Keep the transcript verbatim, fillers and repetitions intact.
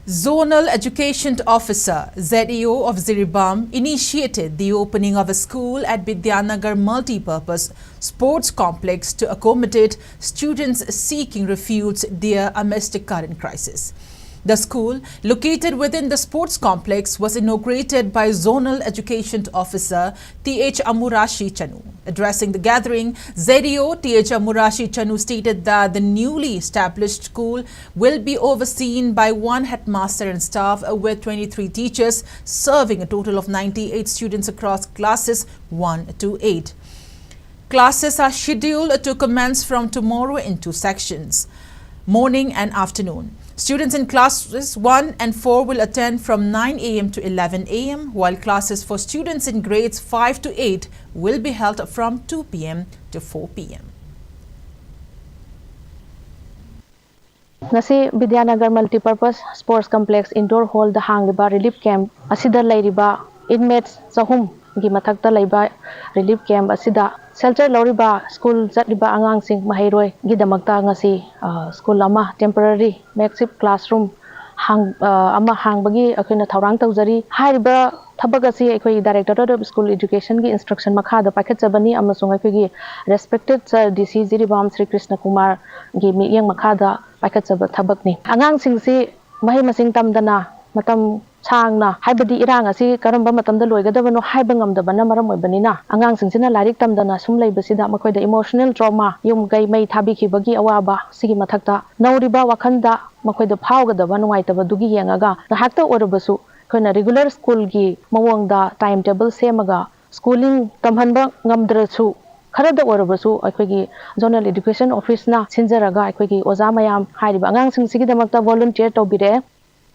Zonal Education Officer, Z E O, of Jiribam initiated the opening of a school at Bidyanagar Multipurpose Sports Complex to accommodate students seeking refuge there amidst the current crisis. The school, located within the sports complex, was inaugurated by Zonal Education Officer T H Amurashi Chanu. Addressing the gathering, Z E O T H Amurashi Chanu stated that the newly established school will be overseen by one headmaster and staff, uh, with twenty-three teachers serving a total of ninety-eight students across classes one to eight. Classes are scheduled to commence from tomorrow in two sections, morning and afternoon. Students in classes one and four will attend from nine a m to eleven a m, while classes for students in grades five to eight will be held from two p m to four p m. ꯉꯁꯤ ꯕꯤꯗ꯭ꯌꯥꯅꯒꯔ multipurpose sports complex Indore ꯍꯣꯜꯗ ꯍꯥꯡꯂꯤꯕ relief camp ꯑꯁꯤꯗ ꯂꯩꯔꯤꯕ ꯏꯟꯃꯦꯠꯁ ꯆꯍꯨꯝꯒꯤ ꯃꯊꯛꯇ ꯂꯩꯕ relief camp ꯑꯁꯤꯗ shelter ꯂꯧꯔꯤꯕ school ꯆꯠꯂꯤꯕ ꯑꯉꯥꯡꯁꯤꯡ ꯃꯍꯩꯔꯣꯏꯒꯤꯗꯃꯛꯇ ꯉꯁꯤ, ꯑ, ꯁ꯭ꯀꯨꯜ ꯑꯃ, ꯇꯦꯝꯄꯔꯔꯤ ꯃꯦꯛꯁꯤꯞ ꯀ꯭ꯂꯥꯁꯔꯨꯝ ꯍꯥꯡ-, ꯑ, ꯑꯃ ꯍꯥꯡꯕꯒꯤ ꯑꯩꯈꯣꯏꯅ ꯊꯧꯔꯥꯡ ꯇꯧꯖꯔꯤ꯫ ꯍꯥꯏꯔꯤꯕ ꯊꯕꯛ ꯑꯁꯤ ꯑꯩꯈꯣꯏ Directorate of School Educationꯒꯤ instruction ꯃꯈꯥꯗ ꯄꯥꯏꯈꯠꯆꯕꯅꯤ ꯑꯃꯁꯨꯡ ꯑꯩꯈꯣꯏꯒꯤ respected Sir D C Jiribam Shri Krishna ꯀꯨꯃꯥꯔꯒꯤ ꯃꯤꯠꯌꯦꯡ ꯃꯈꯥꯗ ꯄꯥꯏꯈꯠꯆꯕ ꯊꯕꯛꯅꯤ꯫ ꯑꯉꯥꯡꯁꯤꯡꯁꯤ ꯃꯍꯩ ꯃꯁꯤꯡ ꯇꯝꯗꯅ ꯃꯇꯝ ꯁꯥꯡꯅ, ꯍꯥꯏꯕꯗꯤ ꯏꯔꯥꯡ ꯑꯁꯤ ꯀꯔꯝꯕ ꯃꯇꯝꯗ ꯂꯣꯏꯒꯗꯕꯅꯣ ꯍꯥꯏꯕ ꯉꯝꯗꯕꯅ ꯃꯔꯝ ꯑꯣꯏꯕꯅꯤꯅ, ꯑꯉꯥꯡꯁꯤꯡꯁꯤꯅ ꯂꯥꯏꯔꯤꯛ ꯇꯝꯗꯅ ꯁꯨꯝ ꯂꯩꯕꯁꯤꯗ ꯃꯈꯣꯏꯗ emotional trauma, ꯌꯨꯝ ꯀꯩ ꯃꯩ ꯊꯥꯕꯤꯈꯤꯕꯒꯤ ꯑꯋꯥꯕ, ꯁꯤꯒꯤ ꯃꯊꯛꯇ ꯅꯧꯔꯤꯕ ꯋꯥꯈꯜꯗ ꯃꯈꯣꯏꯗ ꯐꯥꯎꯒꯗꯕ ꯅꯨꯡꯉꯥꯏꯇꯕꯗꯨꯒꯤ ꯌꯦꯡꯉꯒ ꯉꯥꯏꯍꯥꯛꯇ ꯑꯣꯏꯔꯕꯁꯨ ꯑꯩꯈꯣꯏꯅ regular schoolꯒꯤ ꯃꯑꯣꯡꯗ time table ꯁꯦꯝꯃꯒ schooling ꯇꯝꯍꯟꯕ ꯉꯝꯗ꯭ꯔꯁꯨ, ꯈꯔꯗ ꯑꯣꯏꯔꯕꯁꯨ ꯑꯩꯈꯣꯏꯒꯤ Zonal Education Officeꯅ ꯁꯤꯟꯖꯔꯒ ꯑꯩꯈꯣꯏꯒꯤ ꯑꯣꯖꯥ ꯃꯌꯥꯝ ꯍꯥꯏꯔꯤꯕ ꯑꯉꯥꯡꯁꯤꯡꯁꯤꯒꯤꯗꯃꯛꯇ volunteer ꯇꯧꯕꯤꯔꯛꯑꯦ꯫